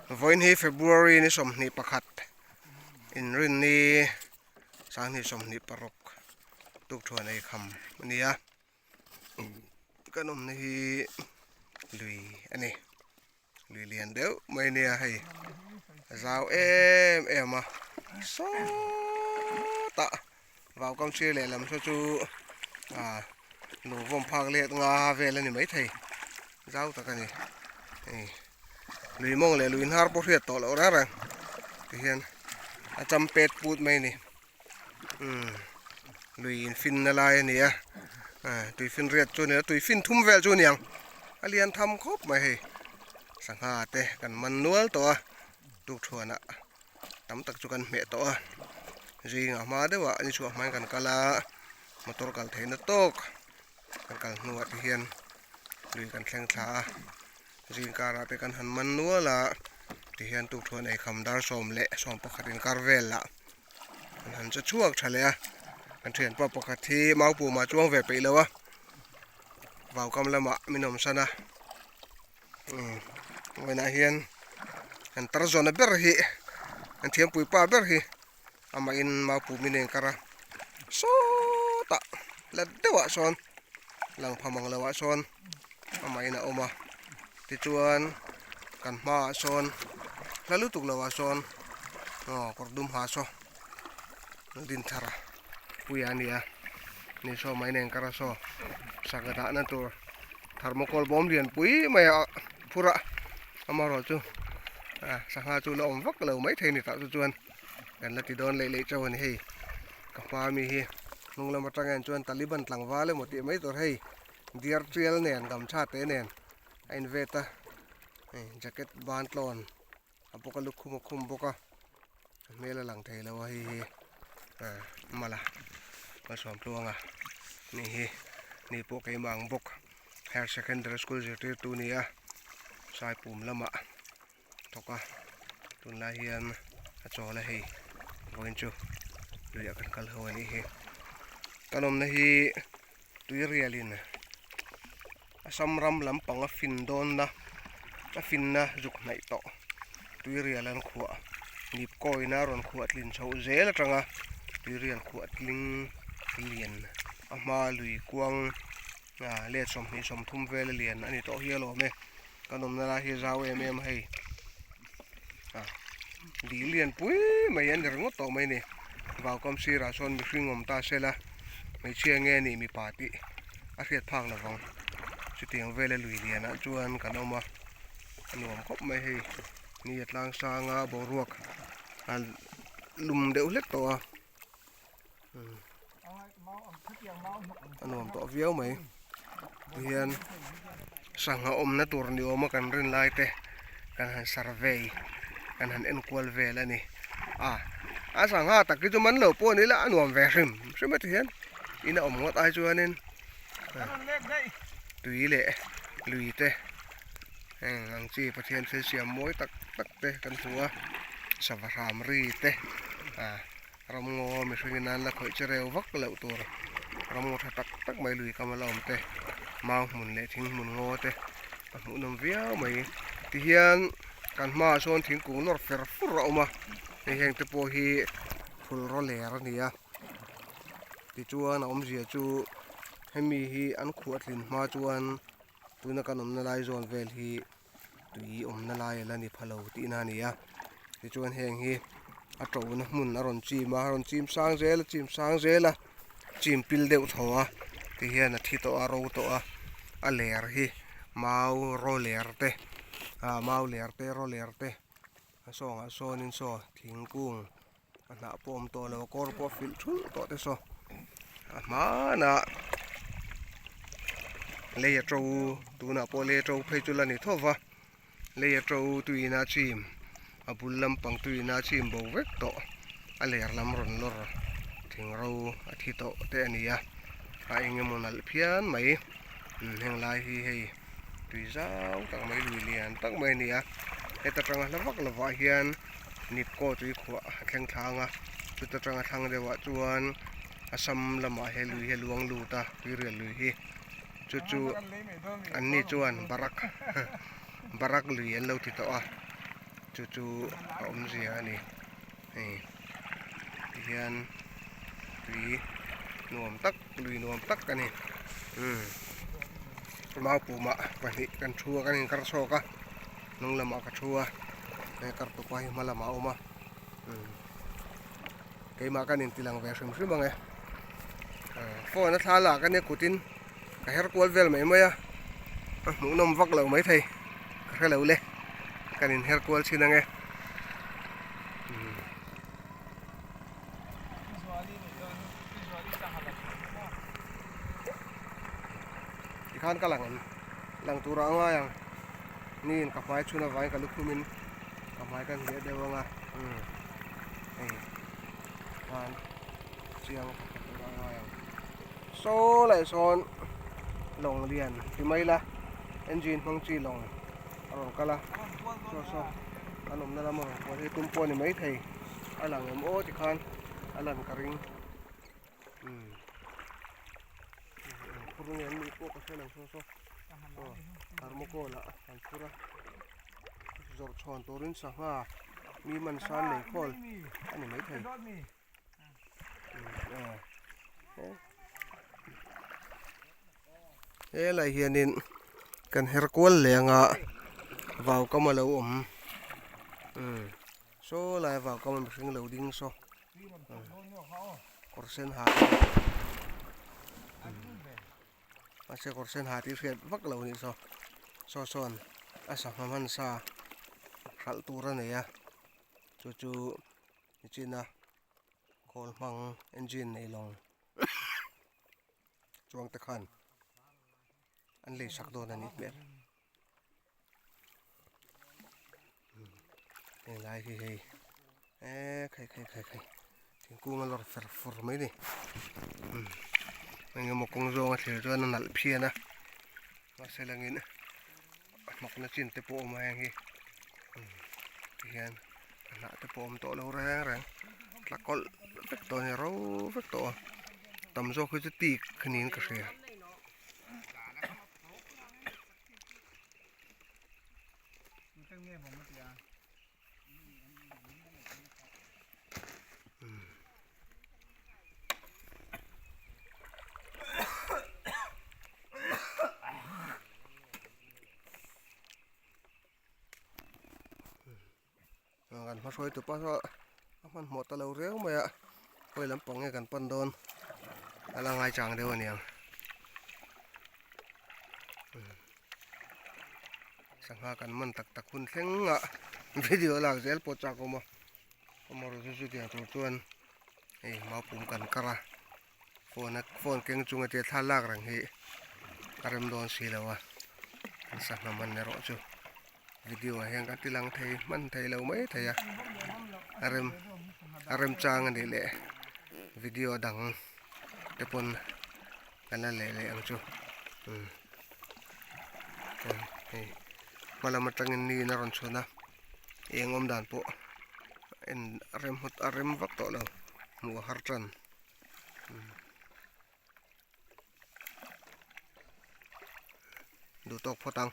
Vawiin hi February ni 21 inrinni sanghnih 26 tukthuan ei kham a ni a kan awmna hi lui a ni lui lian deuh mai a nia hei a zau em em a sawtah vau kam sir lehlam saw chu ah lung vawm phak let nga vel a ni maithei zau tak a ni hei lui mawng leh lui hnar pawh hriat tawh loh reng reng tihian a cham pet put mai a ni umm lui in fin na lai a ni a ah tui fin riat chu a ni a tui fin thum vel chu a ni ang a lian tham khawp mai hei sangha te kan man nual tawh a tukthuanah tam tak chu kan hmeh tawh a zingah hma deuhah ni chhuah hmain kan kal a motor kal theihna tawk kan kal hnuah te hian lui kan thleng thla a zing karah te kan han man nual a tihian tukthuan eikham dar 11:15 inkar velah an han che chhuak tha leh a kan thianpa pakhat hi maupumah chuang ve peih lo a vaukam lamah min awm san a umm vawiinah hian an tar zawna ber hi an thiampui pa ber hi amahin maupum in a inkar a sawtah la deuhah sawn lang pha mang loh ah sawn amahin a awm a tichuan kan hmaah sawn hla lutuk loh ah sawn aw kawr dum ha saw Dinthar puia a ni a ni saw mai nen kar a saw sangha dahna tur thermocol bawm lian pui mai a phur a amaherawh chu sangha chu la awm vak lo maithei a ni tah chu chuan kan la ti dawn leh leh chauh a ni hei ka hma ami hi hnung lam atang hian chuan taliban tlangval emaw tih mai tur hei deer tial nen gamchha te nen a in vet a hei jacket ban tlawn a bawk a lukhum a khum bawk a hmel a lang thei lo a hei hi ah mala malsawm tluanga ni hi ni pawh keimah ang bawk higher secondary school zirtirtu a ni a saipum lamah thawk a tunlai hian a chawl a hei vawiin chu luiah kan kal ho a nih hi kan awmna hi tuirialin Assam ram lampang a fin dawnna a finna zuk hnaih tawh tuirial an khuah nip kawina a rawn khuah tlin chhoh zel atanga tuirial khuah tling lian a hma lui kuang ah let 20-30 vel a lian a ni tawh hial awm e kan awmna lai hi zau em em a hei ah dil lian pui mai a ni ringawt tawh mai a ni vaukam sirah sawn mihring awm ta se la hmeichhia nge ni mipa tih a hriat phak lovang chutiang vela lui lianah chuan kan awm a a nuam khawp mai hei ni a tlang sang a boruak a lum deuh hlek tawh a a nuam tawh viau mai tihian sangha awmna tur ni awma kan rin lai te kan han survey kan han enkual vel a ni a a sangha tak hi chu man lo pawh ni ila a nuam ve hrim hrim a tihian in a awm ngawt ai chuanin tui leh lui te heng ang chi Pathian thil siam mawi tak tak te kan hmu a sava hram ri te ah. Ramngaw mihringin an la khawih che reu vak loh tur ramngaw tha tak tak mai lui kam a la awm te mau hmun leh thing hmun ngaw te a hmuhnawm viau mai tihian kan hmaah sawn thingkung lawr fer fur a awm a hei heng te pawh hi phul raw ler a ni a tichuan a awmzia chu hemi hi an khuah tlin hma chuan tuna kan awmna lai zawn vel hi tui awmna lai a la ni pha lo tihna a ni a tichuan heng hi a ṭona hmun a rawn chim a a rawn chim sang zel a chim sang zel a chim pil deuh thaw a tihian a thi tawh a ro tawh a a ler hi mau raw ler te ah mau ler te raw ler te a sawngah sawnin saw thingkung a hnah pawh awm tawh lo a kawr pawh a filh thulh tawh te saw a hmanah lei a to tunah pawh lei a to phei chu la ni tho va lei a to tuiin a chim a bul lampang tuiin a chim bo vek tawh a ler lam rawn lawr thing ro a thi tawh te a ni a a eng emaw nalh phian mai heng lai hi hei tui zau tak mai lui lian tak mai a ni a heta tanga hla vak lovah hian Nipko tui khuah a thleng thlang a chuta tanga thlang deuhah chuan Assam lamah he lui hi a luang lut a tuirial lui hi chu chu an ni chuan Barak Barak lui an lo ti tawh a. Chu chu a awmzia a ni hei tihian tui nuam tak lui nuam tak a ni umm maupumah pahnih kan thu a kan inkar chhuak a hnung lamah ka thu a he kartupa hi hma lamah a awm a umm keimah kan intilang ve hrim hrim ang e phone a thla lak ania kutin ka her kual vel mai mai a a hmuhnawm vak lo maithei ka hre lo le kan in her kual chhin ang e. Tikhan ka lang em lang turah a ngai ang niin ka hmai chhun avangin ka lukhumin ka hmai ka hniah deuh ang a hei khan chiang ka turah a ngai ang. Saw leh sawn lawng lian ti mai ila engine hmang chi lawng a rawn kal a saw saw an awmna lama rawn kual hi tum pawh a ni maithei a lang em aw tikhan a lan ka ring umm eng phur nge an nih pawh ka hre lo saw saw aw thermocol ah an phur a zawrh chhawn turin sangha mi man san lei khawl a ni maithei. Helai hianin kan her kual leh anga vau kam alo awm saw lai vau kam a mihring lo ding saw kawr sen ha mahse kawr sen ha tih hriat vak lo anih saw saw sawn a sangha hmansa hralh tur a nei a chu chu. Nichina khawl hmang engine nei lawng chuang te khan an lei sak dawn a nih hmel helai hi hei eee khai khai khai khai thingkung a lawr fer fur mai ni eng emaw kawng zawng a thlir chuan a nalh phian a mahse langin a hnawkna chin te pawh a awm a heng hi tihian a hnah te pawh a awm tawh lo reng reng tla kawlh vek tawh a ni ro vek tawh a tam zawk hi chu teak niin ka hria. Kan hma hruai tupa saw a hmanhmawh ta lo reu mai a khawi lampang nge kan pan dawn a la ngai chang deuh a niang sangha kan man tak tak hun thleng a video lak zel pawh chak awm a amaherawhchu chu chutiang tur chuan hei maupum kan kar a phone a phone keng chunga tia thla lak reng hi a rem dawn si lo a an sangha man erawh chu video ah hian kan ti lang thei hman thei lo mai thei a a rem a rem chang a nih leh video dang te pawn kan la leh leh ang chu umm hei hma lam atangin ni in a rawn chhun a eng awm dan pawh en a rem hawt a rem vak tawh lo hmuh a har tan duh tawk phawt ang.